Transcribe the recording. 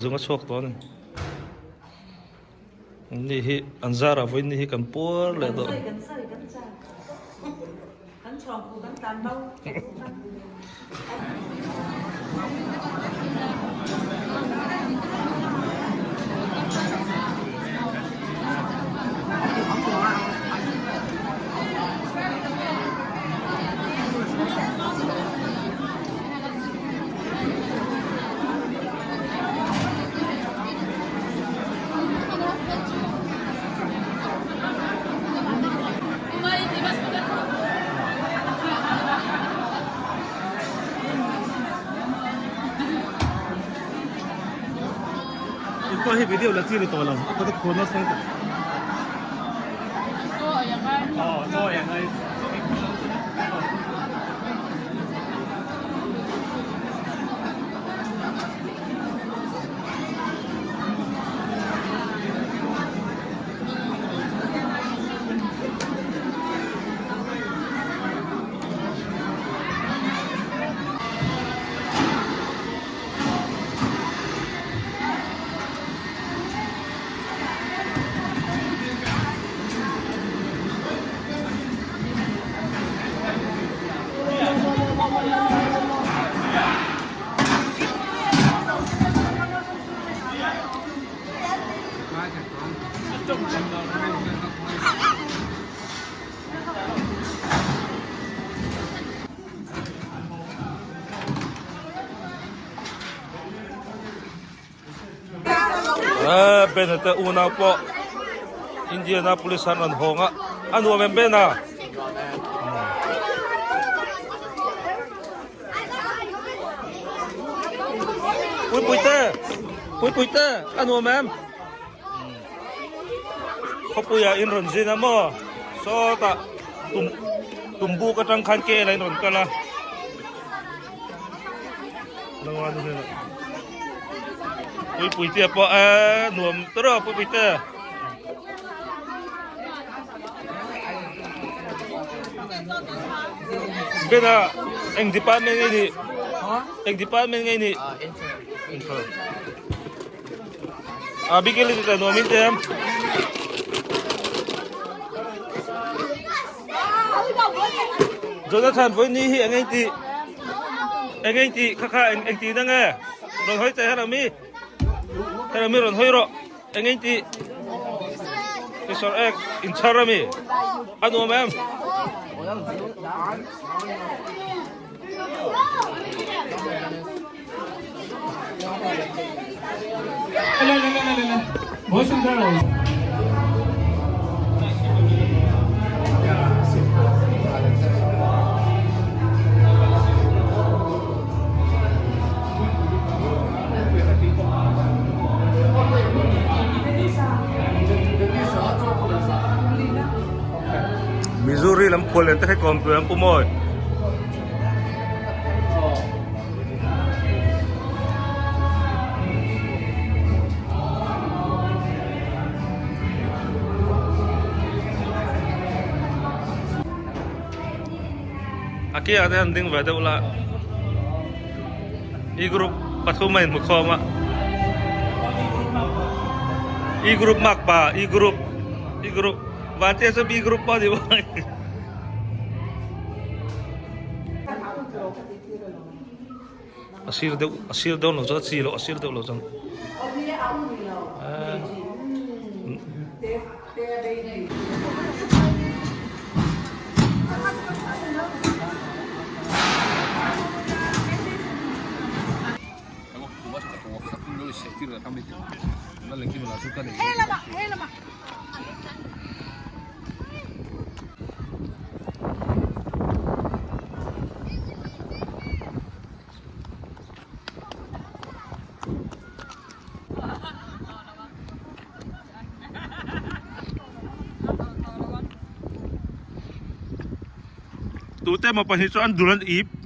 Zung a chhuak tawh a ni. Ni hi an zarah vawiin ni hi kan puar leh tawh. Hi video la chi ni tawh lo a kut a khur nasa lutuk. Ben a te unau pawh Indianapolis an rawn hawng a a nuam em Ben a? Puipuite Puipuite a nuam em? Khawpuiah in rawn zin a maw sawtah tum tumbuk atang khan kel a in rawn kal a. Puipuite pawh a nuam tawrh a Puipuite. Bena eng department nge ni? Eng department nge ni? Intern. A bikili te nuam in te. Jonathan voi ni hi engeng ti engeng ti kha kha eng eng ti na nge rawn hawi che herami herami rawn hawi rawh engeng ti Kisor ek in char ami a nuam em Missouri lam khual lian te kha kawm tur an pu mawi. A ke ah te han ding ve deuh la e group pathum a inhmu khawm a e group makpa e group e group vantia chu b group pawh a ni bawk. A sir deuh a sir deuh lo chuan a chi loh a sir deuh lo chuan. Tute emaw pahnih chu an dul an ip.